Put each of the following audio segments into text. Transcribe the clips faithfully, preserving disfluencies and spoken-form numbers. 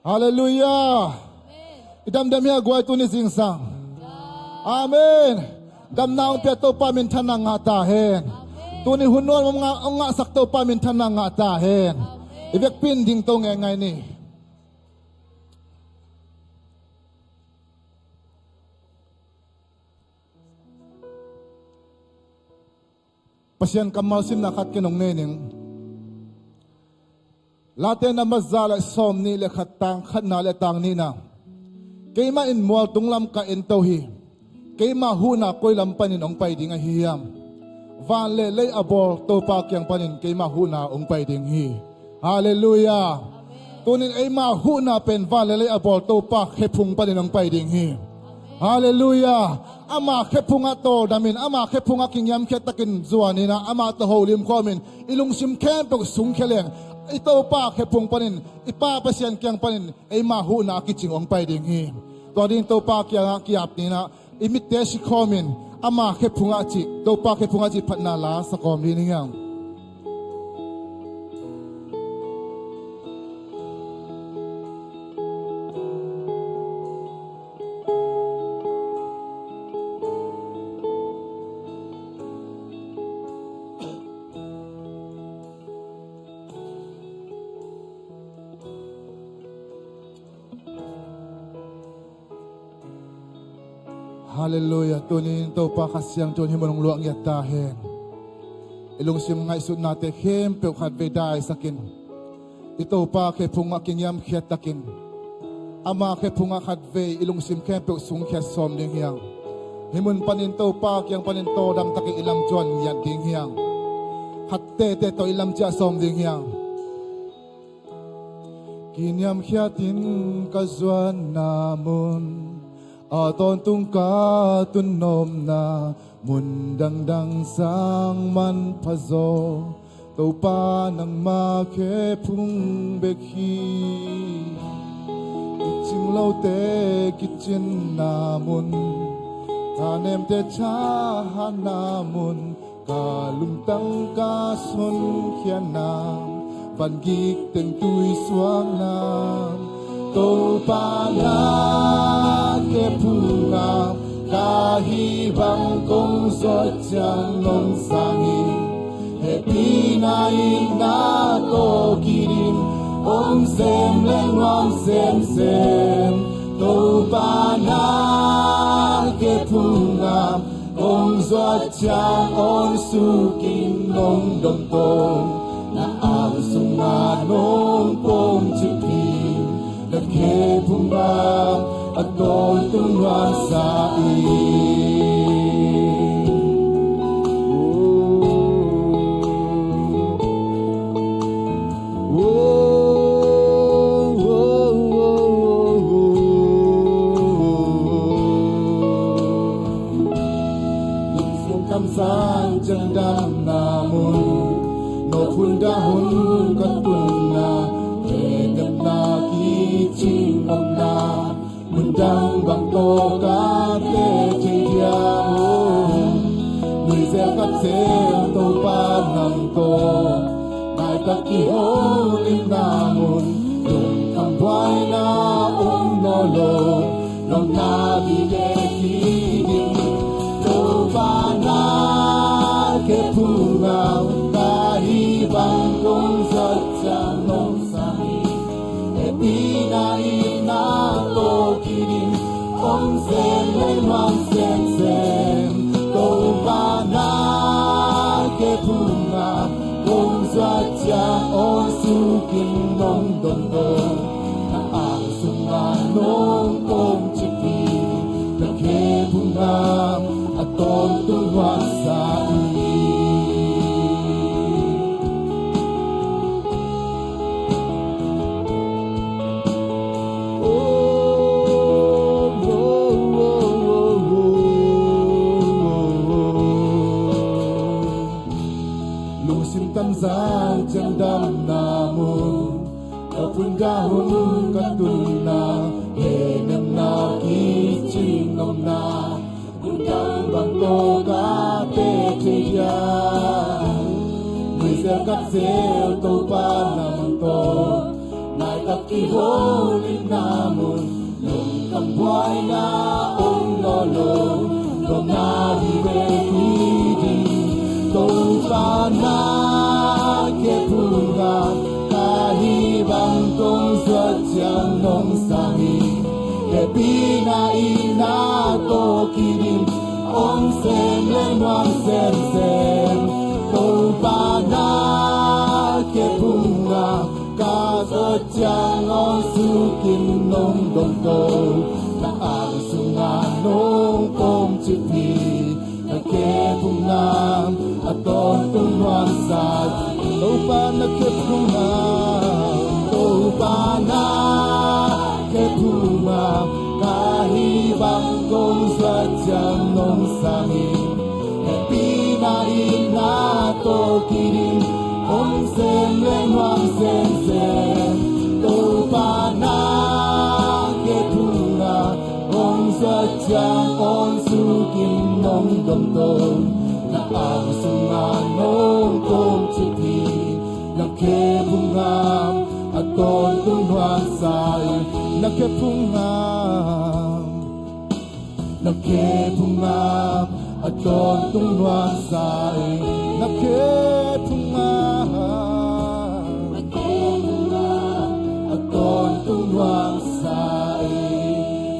Halleluiah. I damdam hia guai tuni zingsang? Amen. Damna hong pia Topa minthanna ngah ta hen. Tuni hun nuam hong ngah, hong ngahsak Topa minthanna ngah ta hen. I vekpi in dingto ngeingai ni. Pasian kammal simna khat ken hong nei ning. Late number za le sawm nih le khat, tang khatna le tang nihna. Keimah in mualtung lam ka ento hi. Keimah huhna koi lam panin hong pai ding ahi hiam? Van le lei a bawl Topa kiang panin keimah huhna hong pai ding hi. Halleluiah. Tunin eimah huhna pen van le lei a bawl Topa khephung panin hong pai ding hi. Halleluiah. Ama khephungah tawldam in, ama khephungah kingiamkhiat takin zuan in ah, amah tawh holim khawm in, i lungsim khempeuh sungkhia leng, i Topa khephung panin, i Pa Pasian kiang panin eimah huhna a kicing hong pai ding hi. Tua ding Topa kiangah ki-ap ni in ah, i mitte si khawm in, ama khephungah cih, Topa khephungah cih phatna la sa kawm ding hi hang. Halleluiah. Tunin Topa Kha Siangtho in hih mun hong luah ngiat ta hen. I lungsim ngaihsutnate khempeuh khatvei daisakin, i Topa khephungah kingiamkhiat takin, ama khephungah khatvei i lungsim khempeuh sungkhiat sawm ding hi hang. Hih mun panin Topa kiang panin tawldam takin i lamcuan ngiat ding hi hang. Khat teitei tawh i lamciah sawm ding hi hang. Kiniamkhiatin ka zuanna mun, a tawntung ka tun nopna mun dangdang sang manpha zaw, Topa nangma khephung bek hi. Kicing lote kicinna mun, thanemte thahatna mun, ka lungtang ka sonkhiatna, vangik teng tui suakna, Topa na khephungah ka hih bang kong zuat ciang nong sang hi. Hehpihna in na tawh kidim, om sem le nuam semsem, Topa na khephungah kong zuat ciang awn sukin nong dom tawh, na ang sungah nong pom cip hi. Na khephung bang a tawntung nuamsa hi. Lungsim tamzan ciang damna mun, nawphun dah hun ka tunna, lehnemna kicing omna, mun dang bang tawh ka teh thei diam? Nuizel khat zel Topa nang tawh, naitak kiholimna mun, lungkham buaina om nawn lo, lawmna vive kidim. Topa na khephungah ka hih bang kong zuat ciang nong sang hi. Hehpihna in na tawh kidim, om sem le nuam semsem, Topa na khephungah kong zuat ciang awn sukin nong dom tawh, na ang sungah nong pom cip hi. Na khephungah a tawntung nuamsa hi. Lungsim tamzan ciang damna mun, a pun dah hun ka tunna, lehnemna kicing omna, mun dang bang tawh ka teh thei diam? Nuizel khat zel Topa nang tawh, naitak I holimna mun lungkam buaina om nawn lo, lawpna hi ve hi ding. Topa na kep hunga, ka hih bang kong zuat ciang nong sang hi. Hehpihna in na tawh kidim, om sem leh nuam semsem. Topa na kep hunga, ka zuat ciang awn sukin nong dong to. Na ang sunga nong kawm cip hi, na kep hunga a tawntung nuamsa. Topa na kep hunga, Topa na kep hunga, ka hih bang kong zuat ciang nong sang hi. Hehpihna in na tawh kidim, om sem leh nuam semsem. Topa na kep hunga, kong zuat ciang awn sukin nong dong to. Na ang sunga nong kawm cip hi, na kep hunga a tawntung nuamsa hi. Na kep hunga, na kep hunga a tawntung nuamsa hi. Na kep hunga, na kep hunga a tawntung nuamsa hi.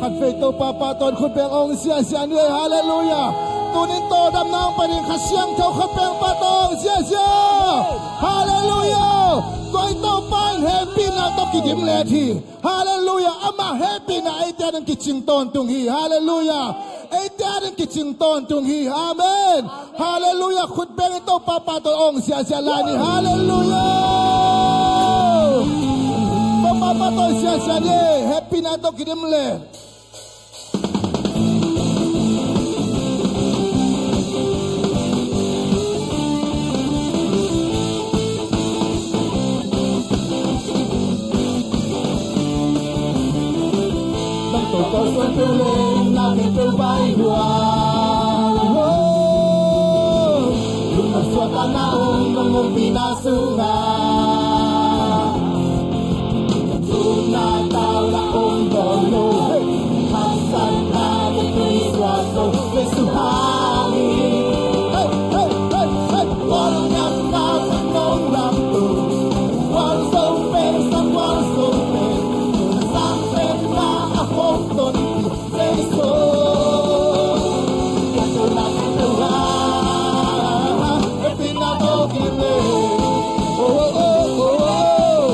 Khatvei Topa pahtawi khut beng ong ziahziah ni ei. Halleluiah. Tunin tawldamna ong pai ding Kha Siangtho khut beng pahtawi ong ziahziah. Halleluiah. Tua i Topa in hehpihna tawh kidim let hi. Halleluiah. Ama hehpihna eite ading kicing tawntung hi. Halleluiah. Eite ading kicing tawntung hi. Amen. Halleluiah. Khut beng in Topa pahtawi ong ziahziah lai ni. Halleluiah. Topa pahtawi ziahziah ni. Hehpihna tawh kidim let. Nang tawh kalsuan peuh leh na kep peuh vai lua. Lungdam suahtakna om nong ompihna sungah. Thumna tauna om nawn lo. Haksatna tawh tui suak zo Jesu hangin. Hey, hey, hey, hey. Gualnopna tawh nong lamto. Gualzo pen sang gualzo pen, a sangpenna a hong tonpih Jesu. Ka tawh na ka tawh a, hehpihna tawh kidim le. Oh, oh, oh, oh.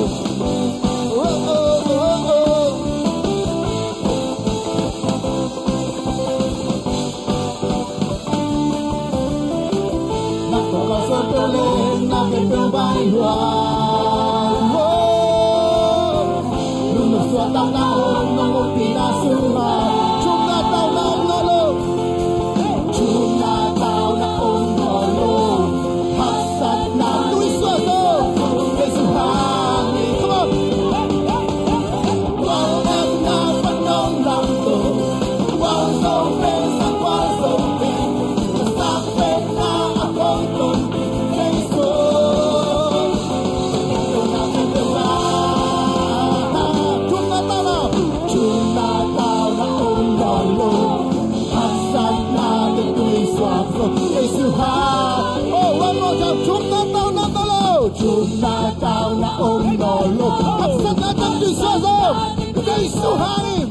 Nang tawh kalsuan peuh leh na kep peuh vai lua. Lungdam suahtakna om nong ompihna sungah. Thumna tauna om nawn lo. Thumna tauna om nawn lo. Haksatna tui suak zo Jesu hangin. Come on. Gualnopna pan nong lamto. Gualzo pen sang gualzo pen, a sangpenna a hong tonpih Jesu. Thumna tauna, thumna tauna om nawn lo. Haksatna tawh tui suak zo Jesu hangin. Oh, one more time. Thumna tauna om nawn lo. Thumna tauna om nawn lo. Haksatna tawh tui suak zo Jesu hangin.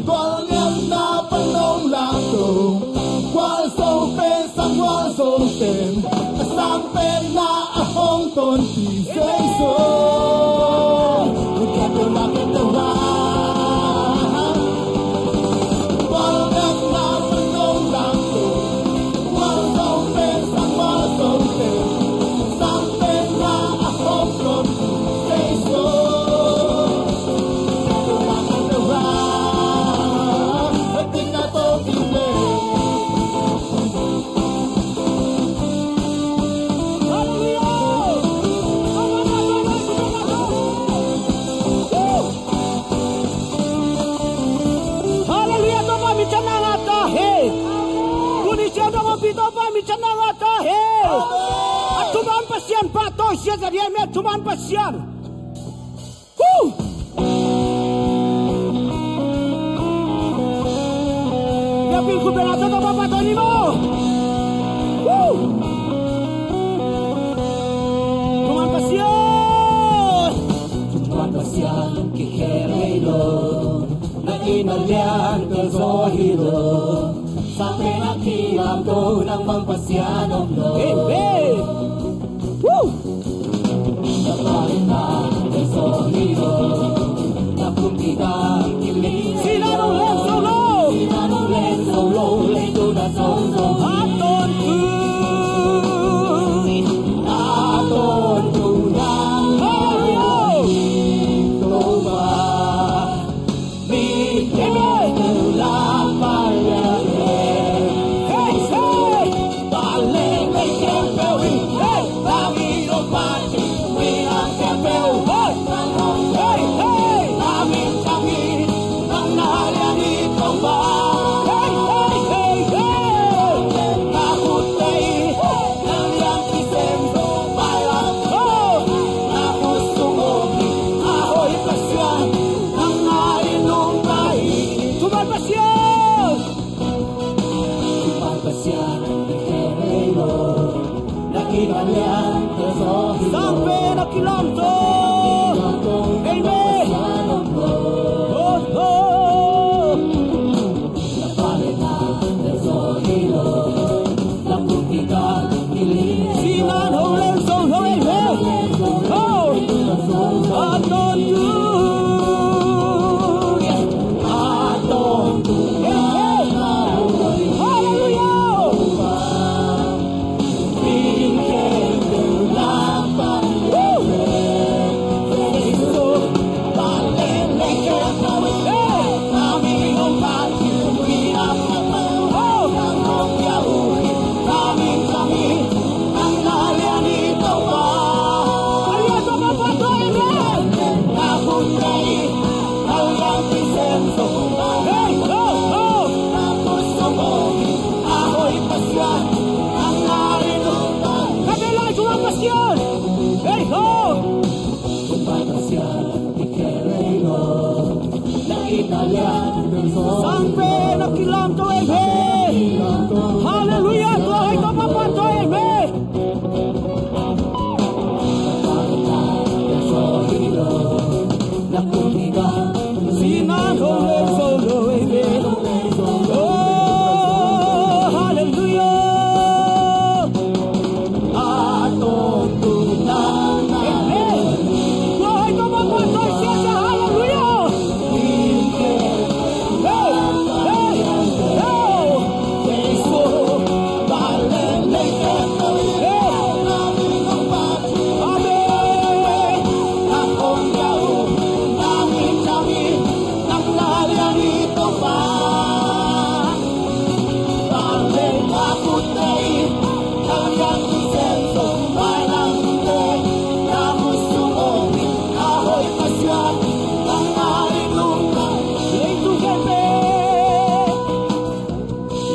Gualnopna pan nong lamto. Gualzo pen sang gualzo pen, a sangpenna a hong tonpih Jesu. Ka tawh na ka tawh a, gualnopna pan nong lamto. Gualzo pen sang gualzo pen, a sangpenna a hong tonpih Jesu. Ka tawh na ka tawh a, hehpihna tawh kidim le. Kesa dia met, thuman Pasian. Hu! Biakpiak khut bengah tawh Topa tawh ni maw. Hu! Thuman Pasian. Thuman Pasian kikhel ngei lo. Na inn a lian tel zaw hi lo. Sang pen a kilamto nang bang Pasian om lo. Amen. Woo! Na pa le na tel zaw hi lo. Na kumpi dang kiling. Sinan hong leng zo lo. Sinan hong leng zo lo. Leitung a zong zo. A tawntung. A tawntung nang. Hallelujah. Topa. Thuman Pasian. Thuman Pasian, i khe rei lo. Na inn a lian tel zaw hi lo. Sang pen a kilamto. Amen. Oh, oh. Na pa le na tel zaw hi lo. Sinan hong leng zo lo, amen. Oh. A tawntung. A tawntung. Amen. Hallelujah. Woo. Sang pen a kilamto ei ve. Hallelujah, tua hoih tawh Topa tawh ei ve. Sinan hong leng zo lo ei ve. Oh, hallelujah. A tawntung nang. Amen. Tua hoih tawh Topa tawh ei ve. Hallelujah. Hey, hey, hey.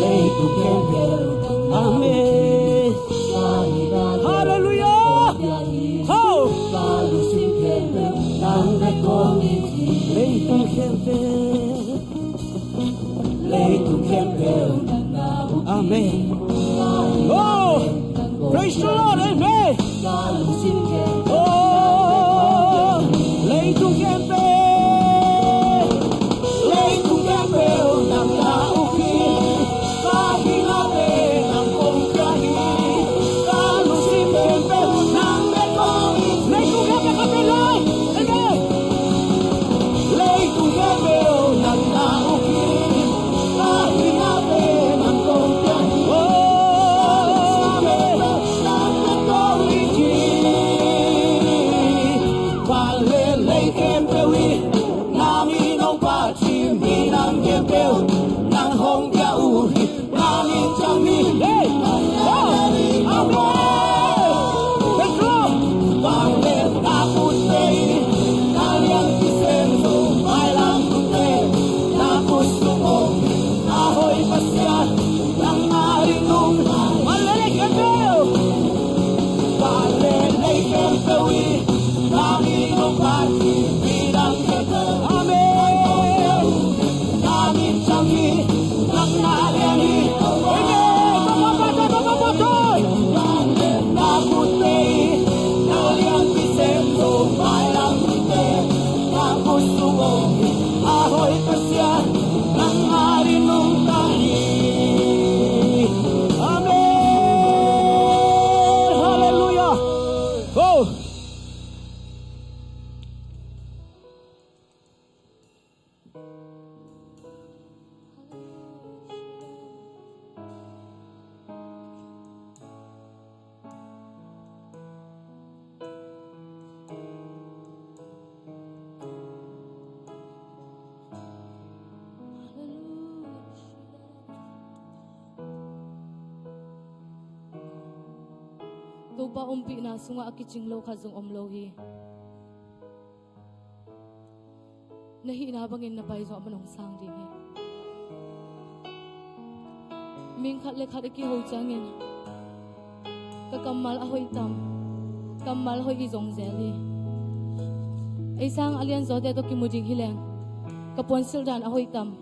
Leitung khempeuh. Amen. Hallelujah. Ho. Leitung khempeuh. Amen. Oh, praise the Lord. Amen. Oh, leitung khempeuh. Leitung khempeuh nang na uk hi. Ka hihna pen nang kong pia hi. Ka lungsim khempeuh nang bek kong it. Leitung khempeuh ka pia lai. Amen. Leitung khempeuh nang na uk hi. Ka hihna pen nang kong pia hi. Oh, amen. Nang bek kong it hi. Van le lei khempeuh hi. Nang in hong phat hi, minam khempeuh nang hong pia uh hi. Nang in ciang hi. Hey! Oh! Amen! Petro! Bang le na kut te in, na liang kisem zo, mailam kut te, na kut sung ong, a hoih Pasian, nang na ring nung. Van le lei khempeuh. Van le lei khempeuh. Amen. Amen. Hallelujah. Oh. Topa ompihna sungah a kicing lo khat zong om lo hi. Na hihna bangin na pai zawh man hong sang ding hi. Ming khat le khat i kiho ciangin ka kammal a hoih tam, kammal hoih i zong zel hi. Ei sang a lianzawte tawh kimu ding hi leng ka puansilh dan a hoih tam,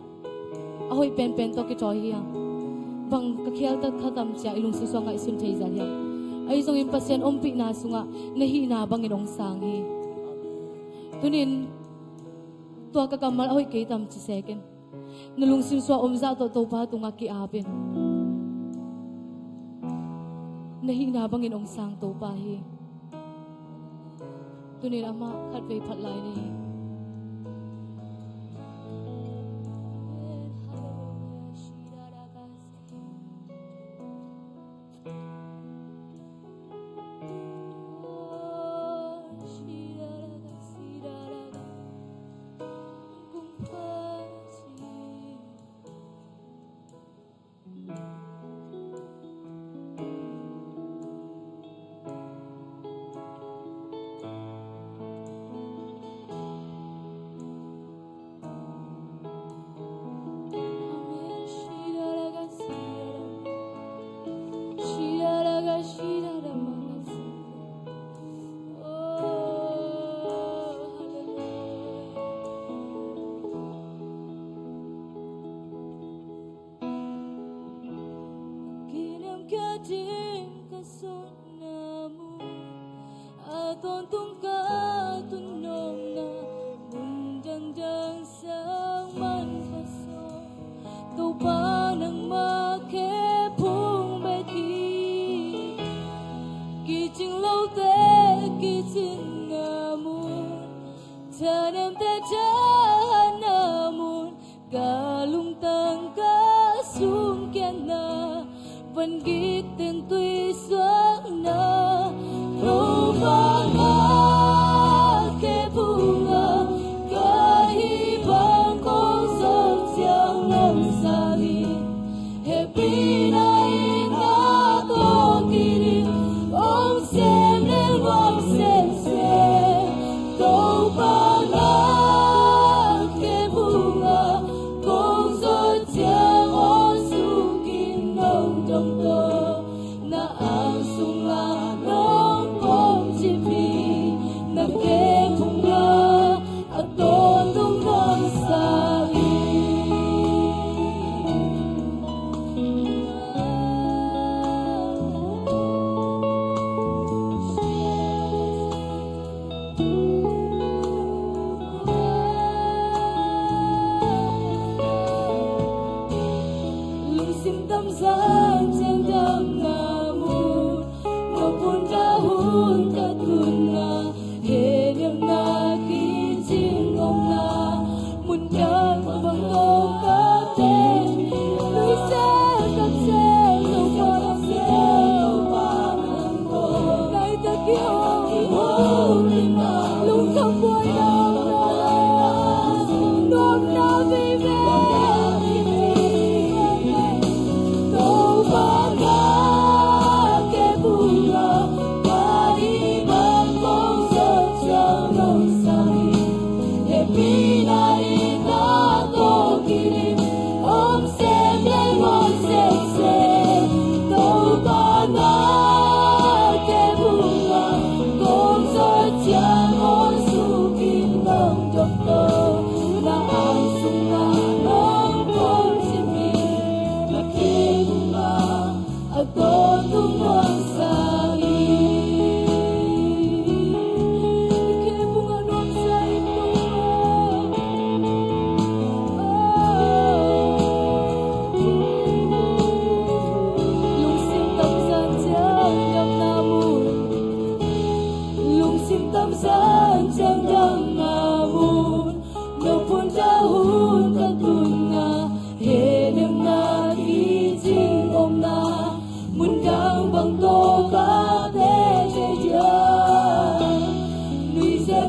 a hoih penpen tawh kitawi hiam, bang ka khial tak kha tam cia i lungsim sungah ngaihsun thei zah hiam. Ahi zongin Pasian ompihna sungah na hihna bangin hong sang hi. Tunin tua ka kammal a hoih kei tam ci sekin na lungsim sungah om zah tawh Topa tungah ki-ap in. Na hihna bangin hong sang Topa hi. Tunin amah khatvei phat lai ni. A tawntung ka tun nopna mun dangdang sang man ka sawm. Topa nangmah khe phung bek hi. Kicing lote kicin na mun, thanemte thahat na mun, ka lungtang ka sungkiatna, vangik teng tui suakna, Topa na khe phung a, ka hih bang kong zawh ciang nong sa hi. Hehpihna in na tawh kiding, hong sem leh hong sem sem, Topa na khe phung a, kong zawh ciang hong suk in nong dong tawh, na ang sungah nong kong cip hi, na khe phung a, a tawntung nong sa hi. Lungsim tamzang ciang damna mun, mawhpuan ta hun ka tunna, hehniamna ki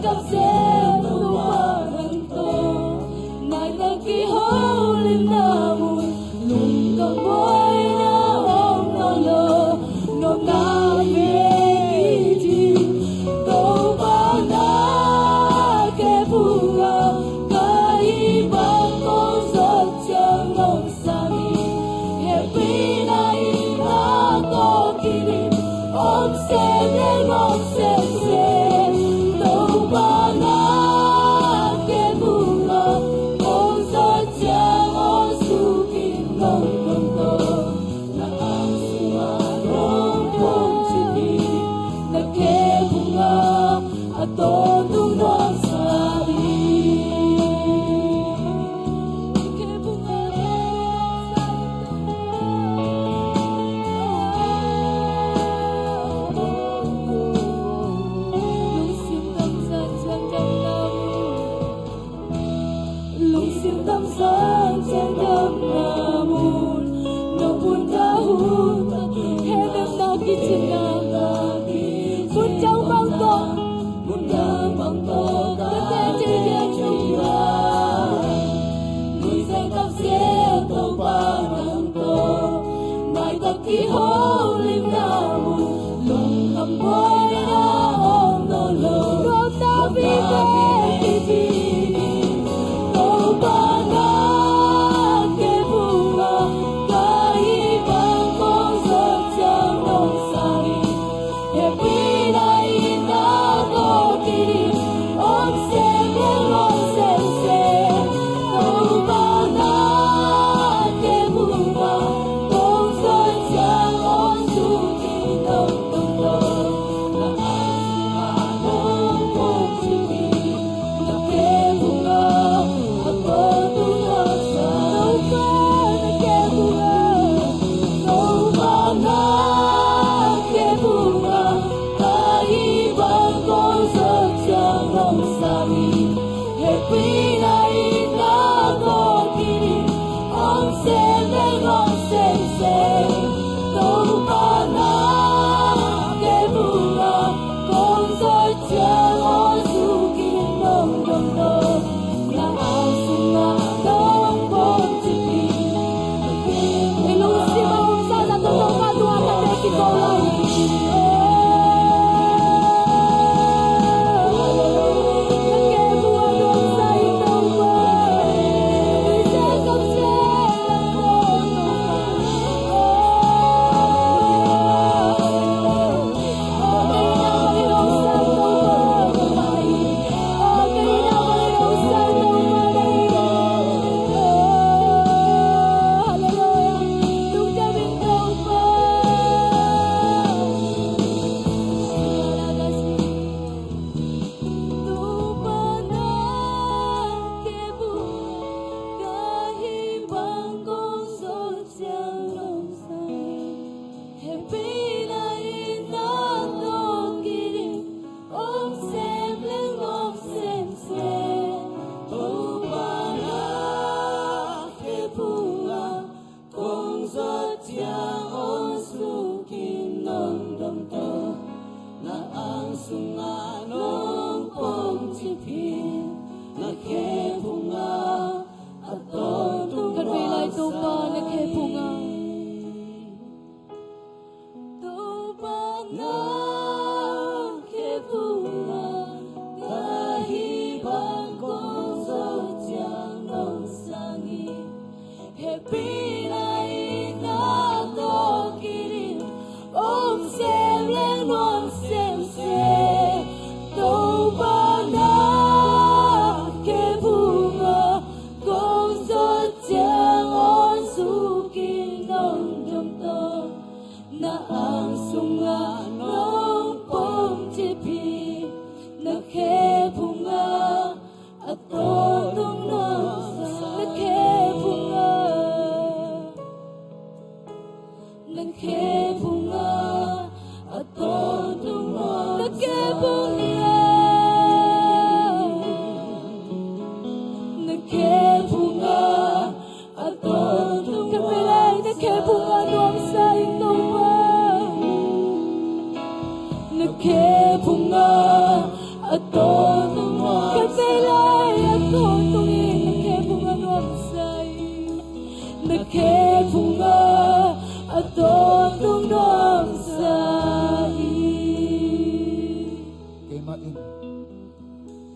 Kamsiam Topa nang tawh, nai tang kiholimna mun, lungkham buaina om nawn lo, nopna nei ding. Topa na kep uh a, ka hih bang kong zawh ciang hong sang in, hehpihna in na tawh kidin, om semleng om semsem. Topa na kep uh a, kong zawh ciang hong suk in, nong tawh, na ang sungah nong pom cih in, na kep uh a, a tawntung nuamsa hi. Lungsim tamzan ciang damna mun, lungsim tamzan ciang damna mun, nong hun ka hun, hehpihna kicinna, hun ciang bang tawh, hun ciang bang tawh ka teci diak ciang, nuisiang Kamsiam Topa nang tawh, nai tang kiholimna mun, lungkham buaina om nawn lo, nopna nei ding. Topa na kep uh a, ka hih bang kong zawh ciang hong sang in, hehpihna in na tawh kidin, om semleng om semsem. Topa na kep uh a, kong zawh ciang hong suk in, nong tawh, na ang sungah nong pom cih in, na kep uh a, a tawntung nuamsa. Topa na kep uh a, Topa na kep uh a, ka hih bang kong zawh ciang hong sang in, hehpihna in na tawh kidin, om semleng om semsem. Topa na kep uh a, kong zawh ciang hong suk in, nong tawh, na ang sungah nong pom cih in. I lungsim a om zahzah tawh Topa tungah ka teci kiko lai hi. Na kep uh a nuamsa hi Topa.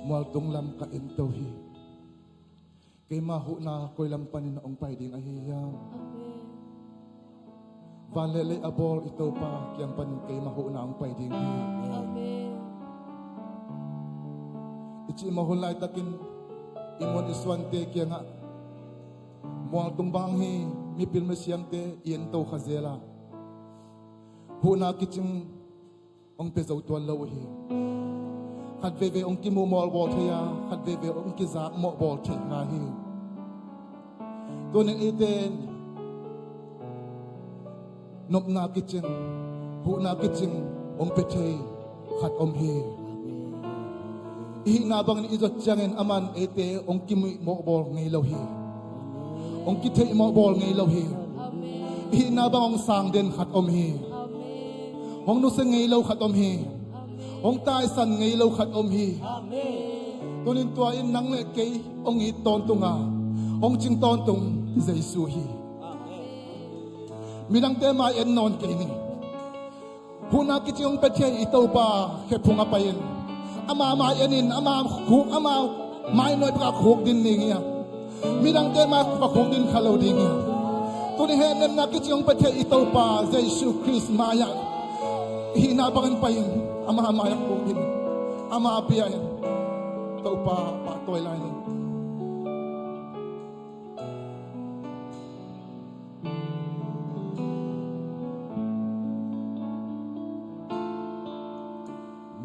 Mualtung lam ka ento hi. Keima huhna koi lam panin hong pai ding ahi hiam? Amen. Van le lei a bawl i Topa kiang panin keima huhna hong pai ding hi. Amen. I cih mah hun laitakin i muan i suante kiangah mualtung bang hi, mipil misiamte i ento kha zel a, huhna kicing hong pia zo tuan lo uh hi. Khat veivei hong kimuh mawlbawl thei a, khat veivei hong kizak mawhbawl thei ngai hi. Tunin eite in nopna kicing, huhna kicing hong pia thei khat om hi. I hihna bangin i zot ciangin aman eite hong kimuh mawhbawl ngei lo hi. Hong kitheih mawhbawl ngei lo hi. Amen. I hihna bang hong sang den khat om hi. Amen. Hong nusia ngei lo khat om hi. Amen. Hong taisan ngei lo khat om hi. Amen. Tunin tua in nang le kei hong it tawntung a, hong cing tawntung Jesu hi. Amen. Midangte mai en nawn kei ni. Huhna kicing hong pia thei i Topa khephung a pai-in ama mai en in, ama khuk, ama mai nuai pakah khuk din ning hi a, midangte mai pakah khuk din kha lo ding hi a. Tuni hehnemna kicing hong pia thei i Topa Jesu Khrist mai-ah i hihna bangin pai-in ama mai-ah khuk din, ama bia in Topa pahtawi lai ni.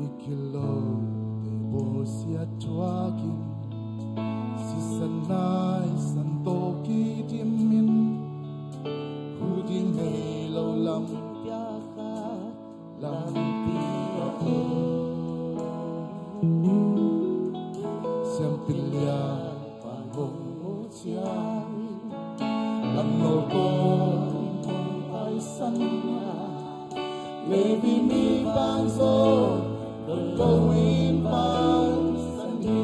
Migilote bawlsia thuakin, sisan naisan tawh kidimin, hu ding ngei lo lam piakha lampi a om. Siampi lian pan hong mu ciang, lam nolh kong hong paisan a, Levi mi bang zong don lo in paisan hi.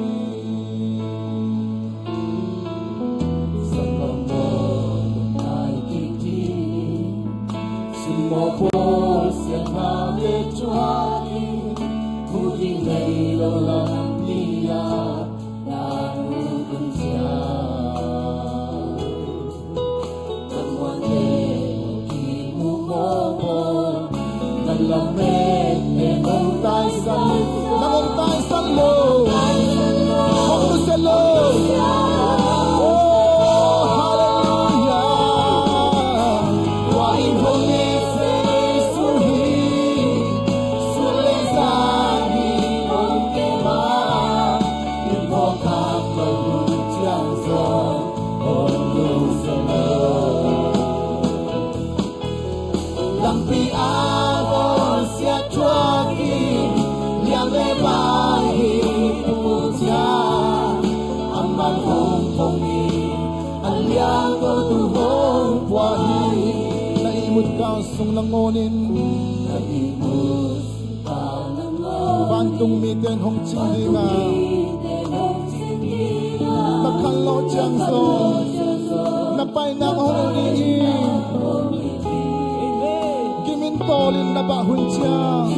Sangam maw nai kiki, sim maw pawl sian hau le cuaki, hu ding ngei lo lampi a na hu kun ciang. Lampi a bawlsia thuakin, liang le vai hi pucia, a man hong pong hi, a liang ko tu hong pua hi. Na ihmut kal sung nangawnin, na ihmut Vantung mite in hong cing ding a, na khanlawh ciang zong na paina hong hi hi. Kimin tawlin na bah hun ciang,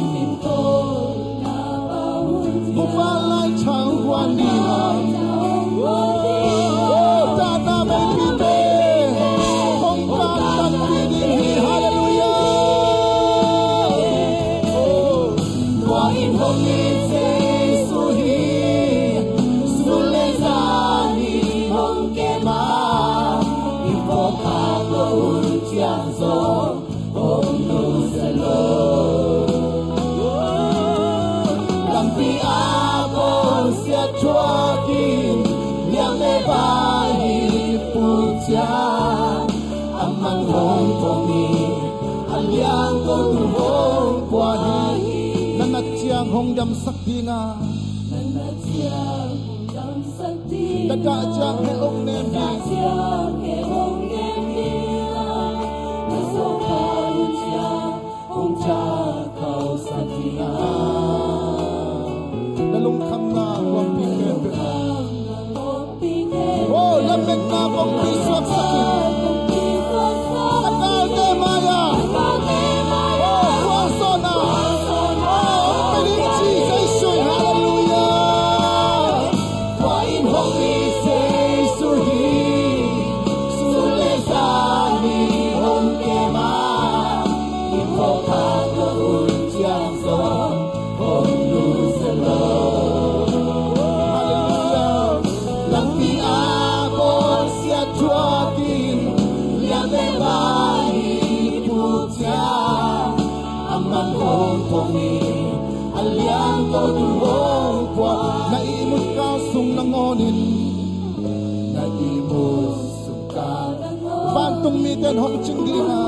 Topa Lai Thang guan ding a, oh, tana meipite hong kamtakpih ding hi. Halleluiah. Tua in hong it Jesu hi. Sun le zan in hong kem a, i phawk khak loh hun ciang zong hong nusia lo. Lampi a bawlsia thuakin, liang le vai hi pucia, a man hong pong hi, a liang ko tu hong pua hi. Na nat ciang hong damsak ding a, na nat ciang hong damsak ding a, na dah ciang heh hong nem ding a, na dah ciang heh hong nem ding a, na sawpna uh ciang hong ciah khauhsak ding a, na lungkhamna huampi khempeuh, oh, lametna kong kisuaksak in, na galte mai-ah, oh, khualzawhna, oh, hong pia ding ci Jesu in. Halleluiah. Ngawnin na ihmu sungka vantung miten hong cing ding a,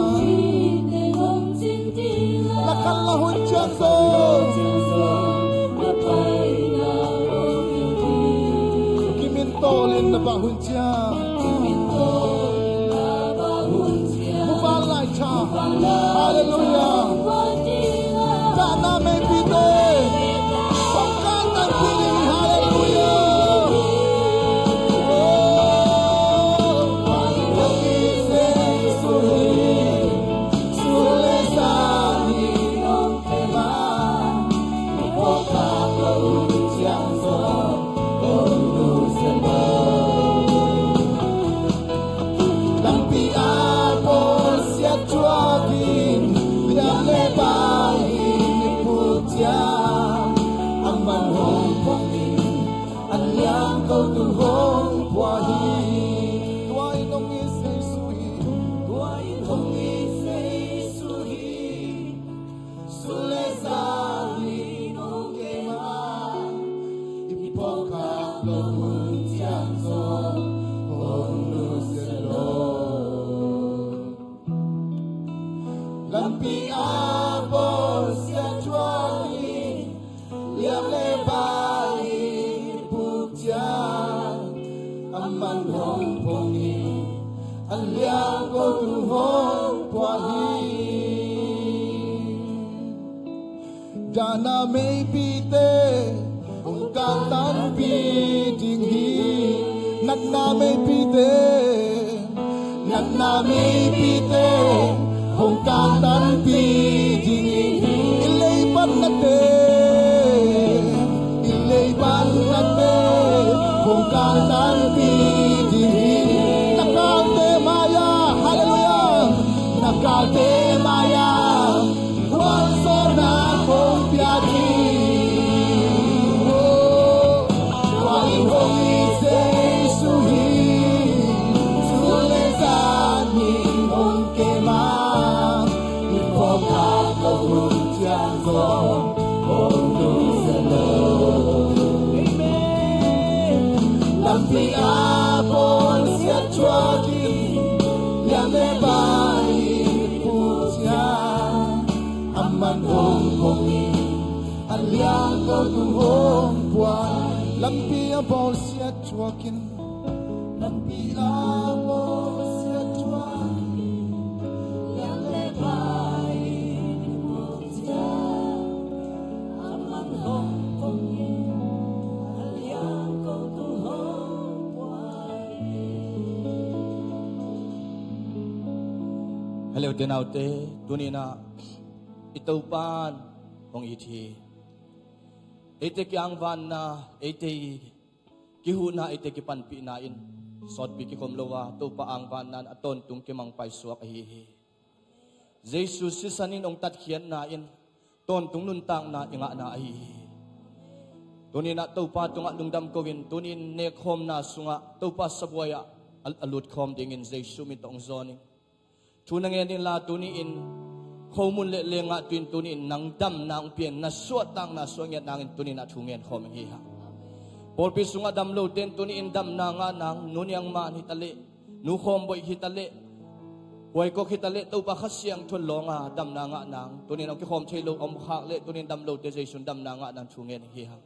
na khan la hun ciang zo. Kimintolin na bah hun ciang. Muban lai tha. Halleluiah. Dahna meipite hong kantanpih ding hi. Halleluiah. Lampi a bawlsiat thuakin liam le bai in i put ciang, a man hong pong in, a liang ko tung hong pua hi. Tua in hong it Jesu hi. Tua in hong it Jesu hi. Su le za hi nong kei ma, i phawk khak lo hun ciang zo hong nusia lo. Lampi a bawlsiat thuakin liam le bai i put ciang, a man hong pong in, a liang ko tung hong pua hi. Dahna meipite hong kantanpih ding hi. Natna meipite, natna meipite hong kantanpih ding hi. I leibat nate, i leibat nate hong kantanpih ding hi. Na kalte mai-ah, halleluiah, na kalte mai-ah khualzawhna kong pia ding. Tua in hong it Jesu hi. Su le za hi nong kei ma, i phawk khak lo hun ciang zo hong nusia lo. Amen. Lampi a bawlsiat thuakin liam le bai i put ciang, a man hong pong in, a liang ko tung hong pua. Lampi a bawlsiat thuakin, lampi a bawlsiat thuakin liam le bai i put ciang, a man hong pong in, a liang ko tung hong pua hi. Hello, te naute, tuni-in ah i Topa in hong it hi. Eite kiangvanna, eite kihuhna, eite kipanpihna in sawtpi kikhom lo a, Topa angvanna in a tawntung kimang paisuak ahi hi. Jesu sisan in hong tatkhiatna in tawntung nuntakna i ngahna ahi hi. Tuni-in ah Topa tungah lungdam ko-in, tuni-in nekkhawmna sungah Topa sabuai ah a, a lutkhawm dingin Jesu min tawh hong zawn ing. Thu na ngen inla, tuni-in khomun le leenggahtu in tuni-in nang damna hong pia-in na suahtakna suahngiat nangin tuni-in ah thu ngen khawm ing hi hang. Pawlpi sungah dam lote in tuni-in damna ngah nang, Nu Niang Man hi ta leh, Nu Khawm Boih hi ta leh, Huai Kok hi ta leh, Topa Kha Siangtho in lawng a damna ngah nang, tuni-in hong kikhawm thei lo a om khak leh tuni-in dam lote Jesu in damna ngah nang thu ngen hi hang.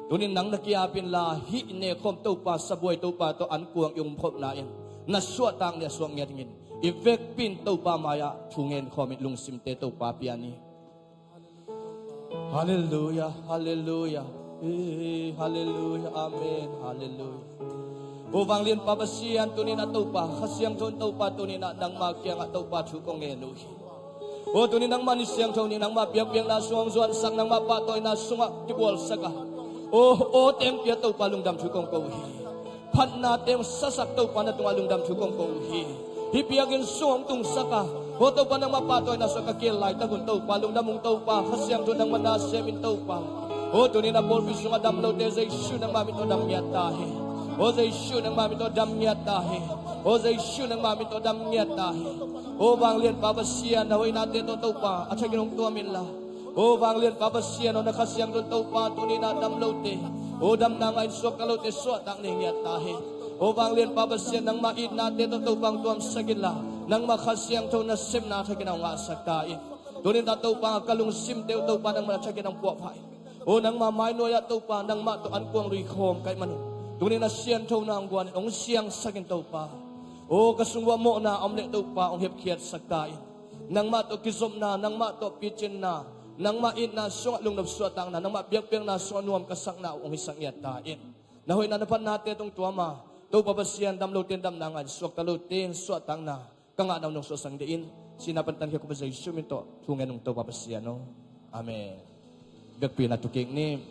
Tuni-in nang na ki-ap inla, hih nekkhawm Topa sabuai Topa tawh ankuang i umkhopna in na suahtak le a suahngiat dingin i vekpi in Topa mai-ah thu ngen khawm in lungsimte Topa pia ni. Halleluiah, halleluiah, eh, halleluiah, amen, halleluiah. O vanglianpa Pasian, tuni-in ah Topa Kha Siangtho in Topa tuni-in ah nangma kiangah Topa thu kong ngen uh hi. O tuni nangmah ni siangtho ni, nangmah biakpiakna sungah hong zuansak, nangmah pahtawina sungah kibualsak a, o, o teng pia Topa lungdam thu kong ko uh hi. Phatna teng sasak Topa na tungah lungdam thu kong ko uh hi. Hih biakinn sung hong tungsak a, o Topa nangmah pahtawina sungah ka keel laitak un Topa lungdam ung Topa, Kha Siangtho nangmah na sem in Topa. O tuni na pawlpi sungah dam lote Jesu nangmah min tawh dam ngiat ta hi. O Jesu nangmah min tawh dam ngiat ta hi. O Jesu nangmah min tawh dam ngiat ta hi. O vanglianpa Pasian, na hoihnate tawh Topa a thakin hong tuam inla, o vanglianpa Pasian, o na Kha Siangtho in Topa tuni na dam lote O damna ngah in suakta lote suahtak ni ngiat ta hi. O vanglianpa Pasian, nangmah itnate tawh Topa hong tuamsak inla, nangmah Kha Siangtho nasepna thakin hong ngahsak ta in. Tunin ta Topa, ka lungsimte uh Topa nangmah na thakin hong puahpha in. O nangmah mainuai ah Topa, nangmah tawh ankuang luikhawm ka hih manun, tunin a sianthona hong guanin hong siangsak in Topa. O ka sung uah mawhna a om leh Topa hong hepkhiatsak ta in. Nangmah tawh kizopna, nangmah tawh picinna, nangmah itna sungah lungnop suahtakna, nangmah biakpiakna sungah nuam ka sakna uh hong hisak ngiat ta in. Na hoihna na phatnate tungtuama Topa Pasian, dam lote in damna ngah in, suakta lote in suahtakna ka ngahna uh nong suahsak dih in. Sihna pan tankhia Topa Jesu min tawh thu ngen ung Topa Pasian aw. Amen. Biakpiakna tu kik ni.